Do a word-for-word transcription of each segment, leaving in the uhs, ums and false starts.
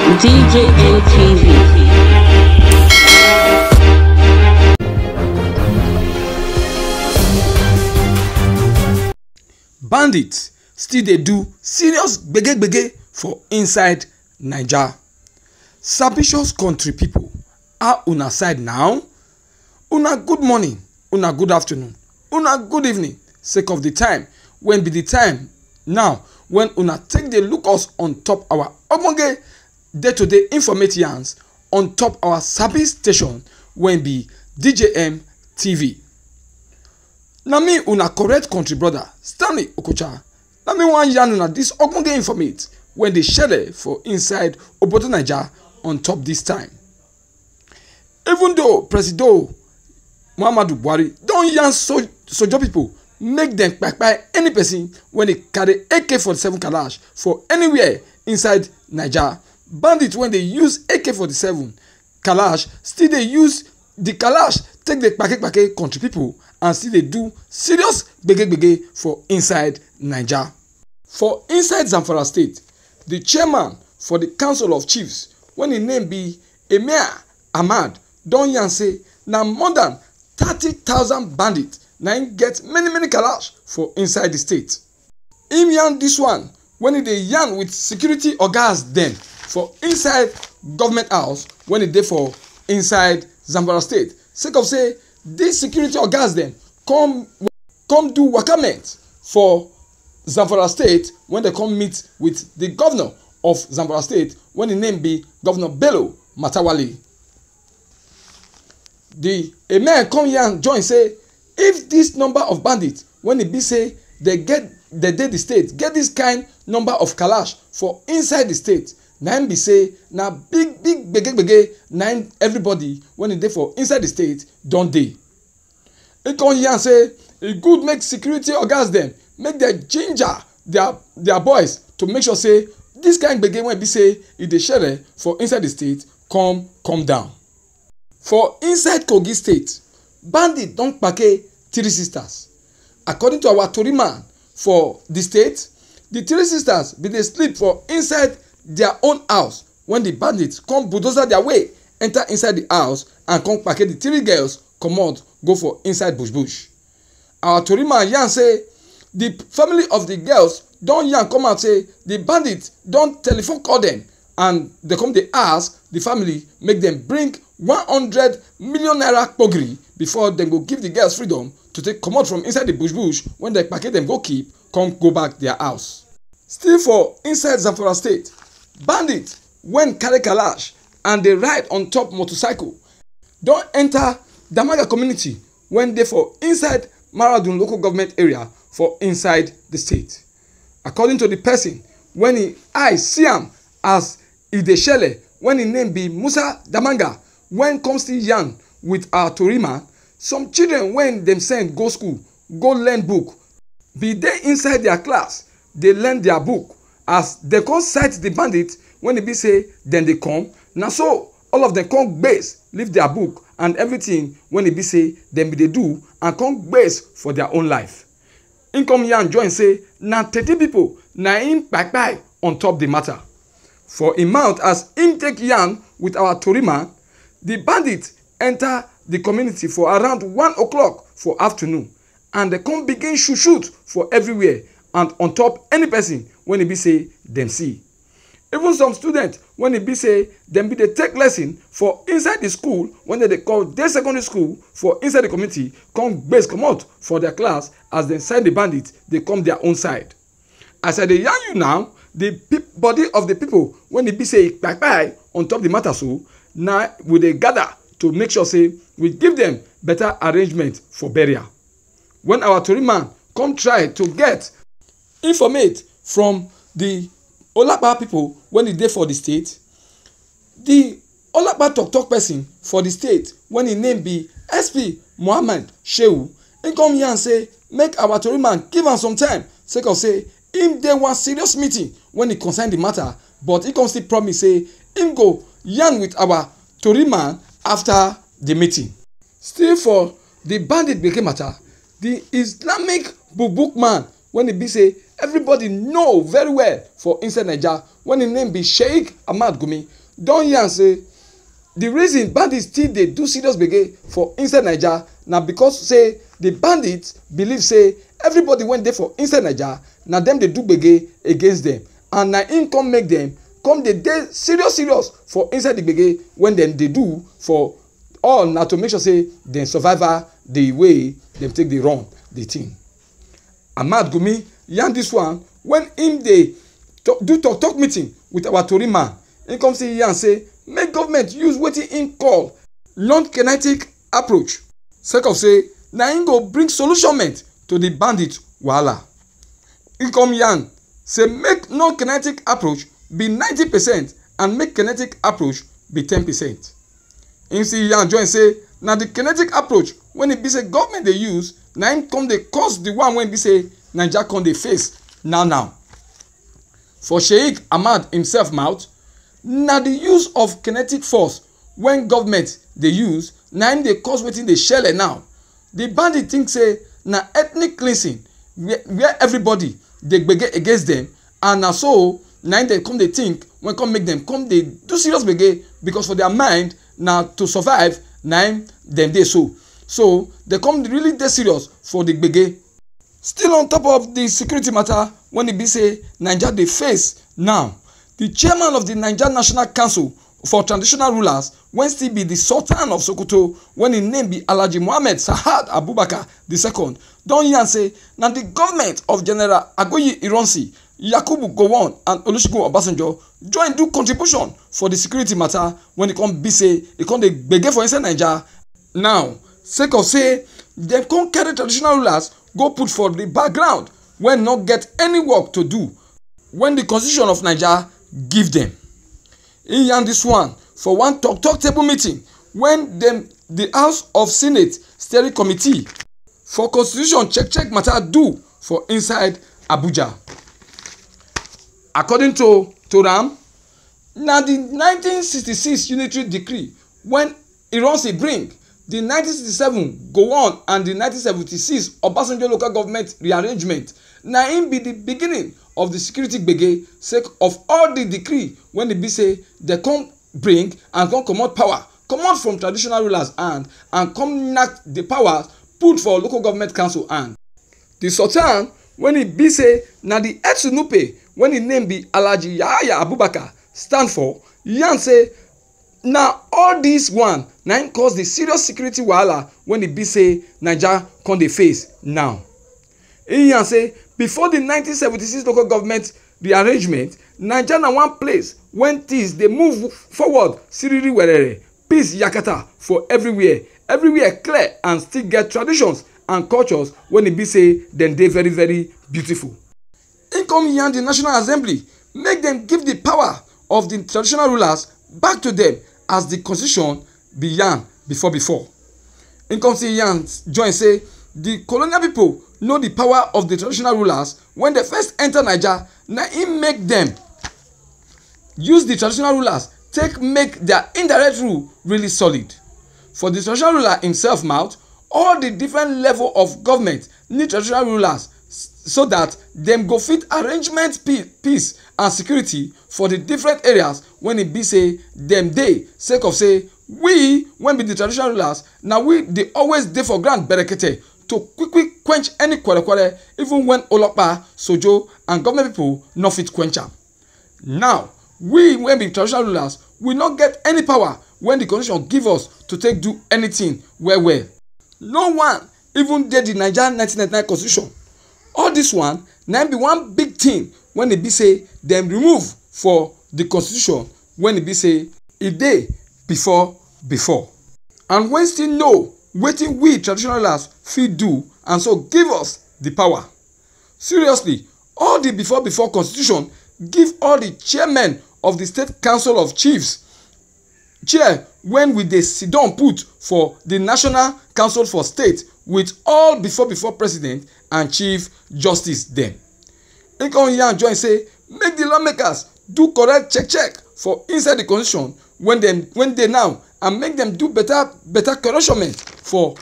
D J N T V. Bandits still dey do serious gbege gbege for inside Naija. Suspicious country people, how una side now? Una good morning, una good afternoon, una good evening, sake of the time when be the time now when una take dey look us on top our ogbonge day to day informate yarns on top our sabi station wey be D J M T V. Na me una correct country brother Stanley Okocha. Na me wan yarn una this ogbonge informate wey dey shele for inside obodo Naija on top this time. Even though Presido Muhammadu Buhari don yarn so sojo people make dem kpai kpai any person wey dey carry A K forty-seven kalash for anywhere inside Naija, bandits wey dey use A K forty-seven kalash still dey use the kalash take dey kpake kpake country people and still dey do serious gbege gbege for inside Naija. For inside Zamfara state, the chairman for the council of chiefs wey im name be Emir Ahmad don yarn say na more than thirty thousand bandits na im get many many kalash for inside the state. Im yarn this one when e dey yarn with security ogas dem for inside government house wey e dey for inside Zamfara state, sake of say these security ogas dem come come do wakament for Zamfara state when dem come meet with the governor of Zamfara state wey im name be Governor Bello Matawalle. The Emir come yarn join say if this number of bandits wey e be say dem get dem dey the state get this kind number of kalash for inside the state, na im be say na big big gbege gbege na im everybody wey e dey for inside the state don dey. He come yarn say e good make security ogas dem make dem ginger their their boys to make sure say this kind gbege wey be say e dey shele for inside the state come come down. For inside Kogi state, bandit don kpake three sisters. According to our tori man for the state, the three sisters bin dey sleep for inside their own house when the bandits come bulldozer their way enter inside the house and come kpake the three girls comot go for inside bush bush. Our tori man yarn say the family of the girls don yarn come out say the bandits don telephone call them and they come dey ask the family make them bring one hundred million naira kpogiri before them go give the girls freedom to take comot from inside the bush bush when they kpake them go keep come go back their house. Still for inside Zamfara state, bandit wey carry kalash and dey ride on top motorcycle don enter Damaga community wey dey for inside Maradun local government area for inside the state. According to the person wey im eye see am as e dey shele, wey im name be Musa Damanga, wey come still yarn with our tori man, some children wey dem send go school go learn book bin dey inside their class dey learn their book as dem come sight the bandit wey e be say dem dey come, na so all of them come gbase leave their book and everything wey e be say dem bin dey do and come gbase for their own life. Im come yarn join say na thirteen people na im kpai kpai on top the matter. For im mouth as im take yarn with our tori man, the bandit enter the community for around one o'clock for afternoon and dem come begin shoot shoot for everywhere and on top any person wey e be say dem see. Even some students wey e be say dem bin dey take lesson for inside the school wey dem dey call day secondary school for inside the community come gbase comot for their class as dem sight the bandit dey come their own side. As I dey yarn you now, the peop- body of the people wey e be say e kpai kpai on top the matter so, na we dey gather to make sure say we give them better arrangement for burial. When our tori man come try to get informate from the Olapa people wey e dey for the state, the Olapa tok tok person for the state wey im name be S P Mohammed Shehu, im come yarn say make our tori man give am some time sake of say im dey one serious meeting wey e concern the matter, but im come still promise say im go yarn with our tori man after the meeting. Still for the bandit gbege matter, the Islamic book book man wey e be say Everybody know very well for inside Naija, when im name be Sheikh Ahmad Gumi, don yarn say the reason bandits still dey do serious gbege for inside Naija na because say the bandits believe say everybody wey dey for inside Naija, na dem dey do gbege against dem, and na im come make dem come dey dey serious serious for inside the gbege wey dem dey do for all, na to make sure say dem survive the way dem take dey run the thing. Ahmad Gumi yarn this one when im dey to-, do talk talk meeting with our tori man. Im come still yarn say make government use wetin im call non-kinetic approach, sake of say na im go bring solutionment to the bandit wahala. Im come yarn say make non-kinetic approach be ninety percent and make kinetic approach be ten percent. Im still yarn join say na the kinetic approach wey e be say government dey use, na im come dey cause the one wey e be say Naija come dey face now now. For Sheikh Ahmad himself mouth, na the use of kinetic force wey government dey use, na im dey cause wetin dey shele now. The bandit think say na ethnic cleansing, where, where everybody dey gbege against them, and na so na im dem come dey think wey come make dem come dey do serious gbege, because for their mind na to survive na im dem dey so. So dem come really dey serious for the gbege. Still on top of the security matter wey e be say Naija dey face now, the chairman of the Naija National Council for Traditional Rulers, wey still be the Sultan of Sokoto, wey im name be Alhaji Mohammed Sa'ad Abubakar the second, don yarn say na the government of General Aguiyi Ironsi, Yakubu Gowon and Olusegun Obasanjo join do contribution for the security matter wey e come be say e come dey gbege for inside Naija now, sake of say dem come carry traditional rulers go put for the background wey no get any work to do wey the constitution of Naija give dem. Im yarn this one for one talk talk table meeting wey dem, the House of Senate Steering Committee for constitution check check matter do for inside Abuja. According to to am, na the nineteen sixty-six unitary decree wey Ironsi bring, the nineteen sixty-seven Gowon and the nineteen seventy-six Obasanjo local government rearrangement, na im be the beginning of the security gbege, sake of all the decree wey e be say dem come bring and come comot power comot from traditional rulers hand and come knack the power put for local government council hand. The Sultan, wey e be say na the ex-Nupe wey im name be Alhaji Yahaya Abubakar stand for, yarn say na all this one na im cause the serious security wahala wey e be say Naija come dey face now. Im yarn say before the nineteen seventy-six local government rearrangement, Naija na one place wey things dey move forward siriri werere, peace yakata for everywhere, everywhere clear and still get traditions and cultures wey e be say dem dey very very beautiful. Im come yarn the National Assembly make dem give the power of the traditional rulers back to them as the constitution be yarn before before. Im come still yarn join say the colonial people know the power of the traditional rulers wey dem first enter Naija, na im make dem use the traditional rulers take make their indirect rule really solid. For the traditional ruler himself mouth, all the different level of government need traditional rulers s-, so that dem go fit arrangement pe-, peace and security for the different areas wey e be say dem dey, sake of say we wey be the traditional rulers, na we dey always dey for ground berekete to quick quick quench any kwere kwere, even when olopa, sojo and government people no fit quench am. Now, we wey be traditional rulers, we no get any power wey the constitution give us to take do anything well well. No one even dey the Naija nineteen ninety-nine constitution. All this one na im be one big thing wey e be say dem remove for the constitution wey e be say e dey before before. And wey still know wetin we traditional rulers fit do and so give us the power. Seriously, all the before before constitution give all the chairmen of the State Council of Chiefs chair wey we dey sit down put for the National Council for State with all before before president and chief justice dem. Im come yarn join say make the lawmakers do correct check check for inside the constitution wey dem wey dey now and make dem do better better correction for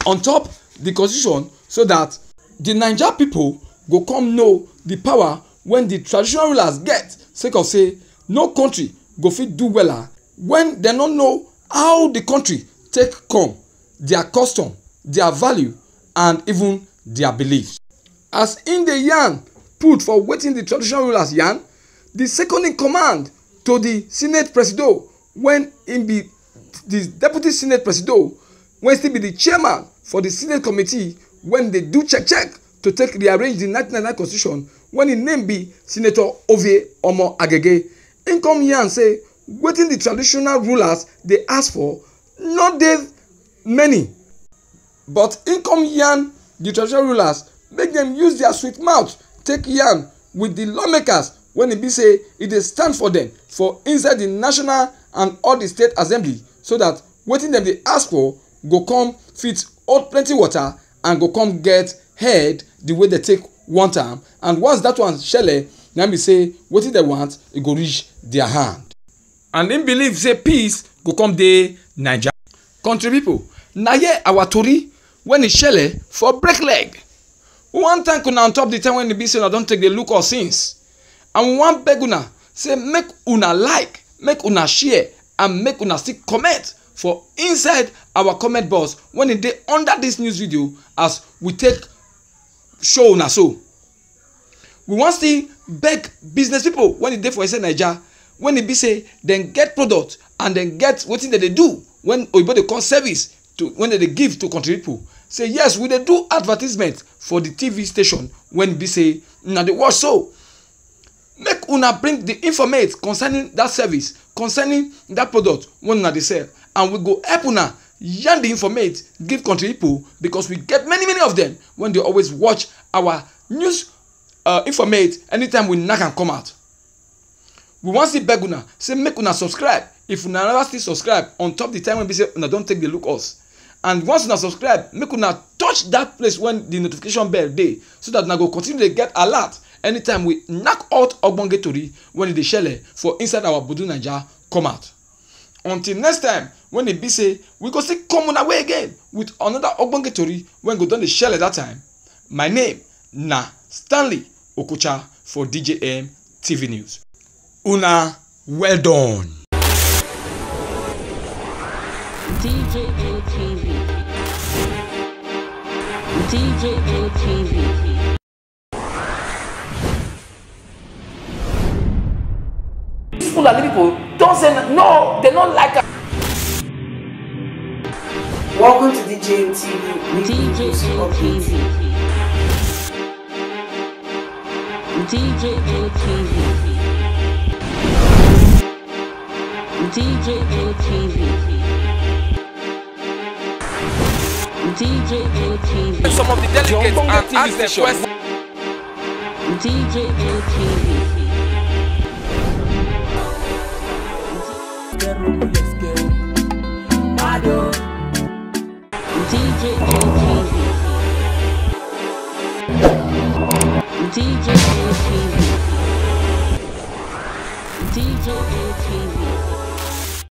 on top the constitution so that the Naija people go come know the power when the traditional rulers get, sake of say no country go fit do wella when dem no know how the country take come, their custom, their value, and even their beliefs. As im dey yarn put for wetin the traditional rulers yarn, the second in command to the Senate Presido, when im be the deputy Senate Presido, wey still be the chairman for the Senate committee wey dey do check check to take rearrange the nineteen ninety-nine constitution, wey im name be Senator Ovie Omo Agege. Im come yarn say wetin the traditional rulers dey ask for no dey many, but im come yarn the traditional rulers make dem use their sweet mouth take yarn with the lawmakers wey e be say e dey stand for them for inside the national and all the state assembly, so that wetin dem dey ask for go come fit hold plenty water and go come get head the way dem take want am. And once that one shele, na be say wetin dem want, e go reach their hand. And im believe say peace go come dey Naija. Country people, na here our tori wey e shele for break leg. We wan thank una on top the time wey e be say una don take dey look us since. And we wan beg una say make una like, make una share, and make una still comment for inside our comment box wey e dey under this news video as we take show una so. We wan still beg business people wey e dey for inside Naija, wey e be say dem get product and dem get wetin dem dey do, wey oyibo dey call service, to, wey dem dey give to country people. Say yes, we dey do advertisement for the T V station wey e be say una dey watch so. Make una bring the informate concerning that service, concerning that product wey una dey sell, and we go help una yarn the informate give country people, because we get many many of them wey dey always watch our news, uh, informate anytime we knack am come out. We wan still beg una say make una subscribe if una never still subscribe on top the time wey be say una don take dey look us. And once una subscribe, make una touch that place wey the notification bell dey, so that una go continue dey get alert anytime we knack out ogbonge tori wey e dey shele for inside our Budu Naija come out. Until next time, wey e be say we go still come una way again with another ogbonge tori wey go don dey shele that time. My name na Stanley Okocha for D J M T V News. Una well done. D J M T V. D J M T V. These Fulani people don't say no, they don't like us. Welcome to D J M T V weekly news update. D J M T V. D J M T V. D J M T V. D J M T V. Some of the delegates and ask them questions. D J M T V. D J M T V. D J